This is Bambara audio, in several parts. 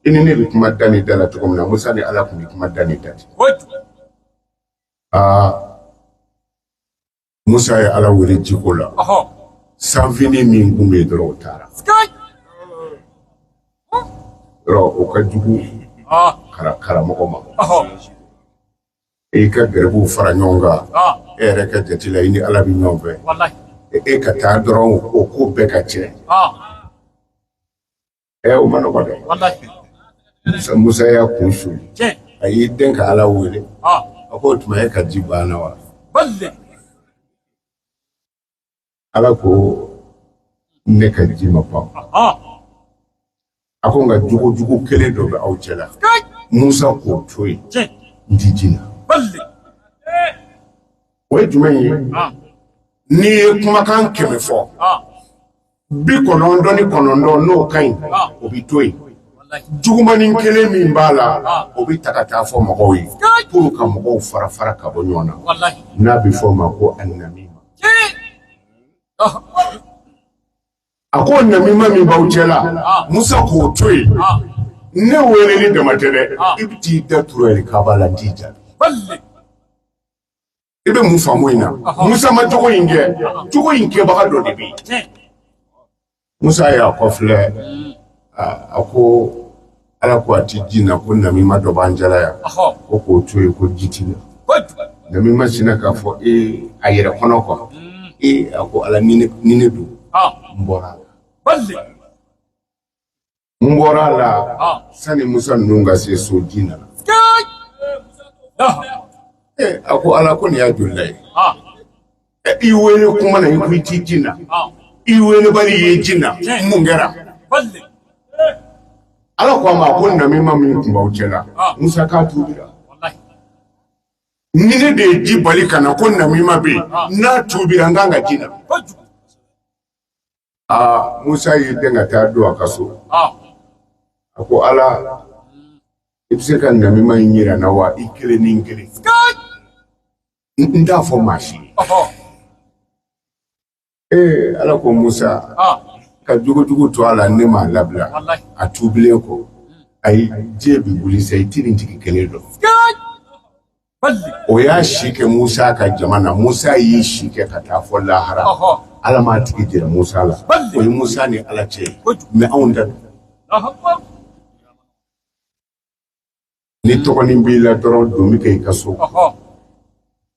I ni ne bɛ kuma da ni da la cogo min na, Musa ni Ala tun bɛ kuma da ni da ten. Aa, Musa ye Ala wele jiko la, sanfini min tun bɛ yen dɔrɔn, o taara. Yɔrɔ o ka jugu karamɔgɔ ma. E ka garibuw fara ɲɔgɔn kan, e yɛrɛ ka jate la, i ni Ala bɛ ɲɔgɔn fɛ, e ka taa dɔrɔn, o ko bɛɛ ka tiɲɛ. Ɛ, o ma nɔgɔ dɛ. Musa y'a kun suli, a y'i den ka Ala wele. A ko o tuma e ka ji banna wa? Ala ko ne ka ji ma ban. A ko nka jogojugu kelen dɔ bɛ aw cɛ la, Musa k'o to yen, n ti ji na. O ye jumɛn ye? N'i ye kumakan 100 fɔ, 99 n'o ka ɲi, o bɛ to yen. Jugumanin kelen min b'a la, o bɛ ta ka taa fɔ mɔgɔw ye pour ka mɔgɔw fara fara ka bɔ ɲɔgɔn na, n'a bɛ fɔ o ma ko annamima. A ko namima min b'aw cɛ la, Musa k'o to yen. Ne weleli dama tɛ dɛ, i bɛ t'i da turu alikaba la, n t'i jaabi. I bɛ mun faamu in na? Musa ma jogo in kɛ, jogo in kɛbaga dɔ de bɛ yen. Musa y'a kɔfilɛ, a ko Ala ko a ti ji na, ko namima dɔ b'an cɛla yan, ko k'o to yen, ko ji ti na. Namima sinna k'a fɔ ee a yɛrɛ kɔnɔ quoi, ee, a ko Ala, ni ne don, n bɔra a la, n bɔra a la. Sani Musa ninnu ka se so, ji nana. A ko Ala, ko nin y'a joli ye? I wele kuma na, i ko i ti ji na, i welebali ye ji na, mun kɛra? Ala ko a ma ko namima min tun b'aw cɛ la, Musa k'a tuubira. Ni ne de ye ji bali ka na ko namima bɛ yen, n'a tuubira, n kan ka ji na. Aa, Musa y'i den ka taa don a ka so. A ko Ala, i bɛ se ka namima in yira n na wa? I kelen ni kelen, n t'a fɔ maa si ye. Ee, Ala ko Musa ka jogojugu to a la, ne m'a labila a tuubilen kɔ. Ayi, diɲɛ bɛ wuli sa, i ti nin tigi kelen dɔn. O y'a si kɛ Musa ka jama na. Musa y'i si kɛ ka taa fɔ lahara, Ala m'a tigi jira Musa la. O ye Musa ni Ala cɛ ye, mais anw ta don. Ni tɔgɔnin b'i la dɔrɔn, don bɛ kɛ i ka so,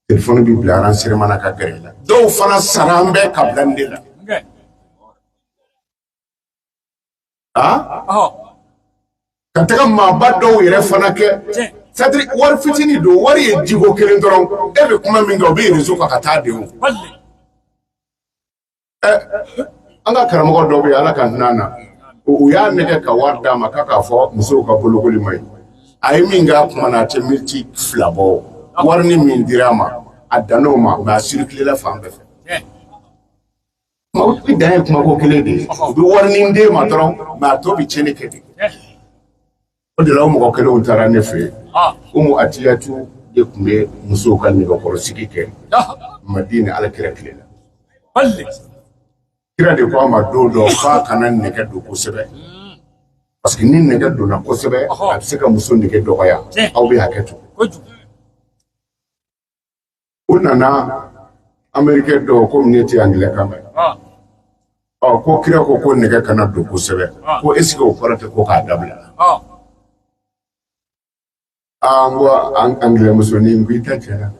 telefɔni bɛ bila renseignement na ka gɛrɛ i la. Dɔw fana sara an bɛɛ ka bila nin de la. Aa, ka taga maaba dɔw yɛrɛ fana kɛ, c'est-à-dire wari fitinin don, wari ye jiko kelen dɔrɔn, e bɛ kuma min kɛ, o bɛ réseau kan ka taa de. O an ka karamɔgɔ dɔ bɛ yen, Ala ka hinɛ na, u y'a nɛgɛ ka wari d'a ma k'a k'a fɔ musow ka bolokoli ma ɲi. A ye min k'a kuma na, a tɛ miniti 2 bɔ. Wari ni min dira a ma, a dann'o ma, mais a circulé fan bɛɛ fɛ. I dan ye kumako kelen de ye, u bɛ wari ni d'e ma dɔrɔn, mais a tɔ bɛ tiɲɛni kɛ de. O de la, o mɔgɔ kelenw taara ne fɛ yen. Umu Atiyatu de tun bɛ musow ka nɛgɛkɔrɔsigi kɛ Madina Ala kira tile la. Kira de ko a ma don dɔ k'a kana nɛgɛ don kosɛbɛ, parce que ni nɛgɛ donna kosɛbɛ, a bɛ se ka muso nɛgɛ dɔgɔya. Aw bɛ hakɛ to. U nana, Américain dɔw, komi ne tɛ anglais kan mɛn, ɔ ko kira ko ko nɛgɛ kana don kosɛbɛ, ko est ce que o kɔrɔ tɛ ko k'a dabila? Aa, n ko anglais musonin, ko i ta tiɲɛna.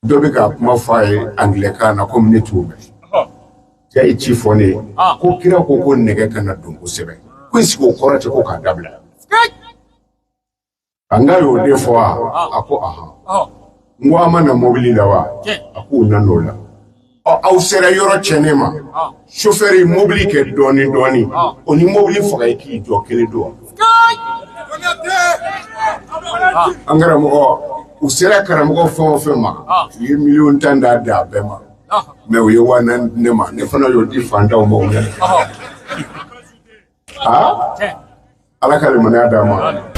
Dɔ bɛ ka kuma fɔ a ye anglais kan na, komi ne t'o mɛn. Cɛ ye ci fɔ ne ye ko kira ko ko nɛgɛ kana don kosɛbɛ, ko est ce que o kɔrɔ tɛ ko k'a dabila? An ka y'o de fɔ wa? A ko ahan. N ko a ma na mobili la wa? A k'u nan'o la. Ɔ, aw sera yɔrɔ cɛnnen ma, chauffeur ye mobili kɛ dɔɔni dɔɔni, o ni mobili faga ye k'i jɔ kelen don wa? An karamɔgɔ, u sera karamɔgɔ fɛn o fɛn ma, u ye miliyɔn 10 d'a a bɛɛ ma, mais u ye 4000 di ne ma. Ne fana y'o di fantanw ma. U aa, Ala ka limaniya d'a ma.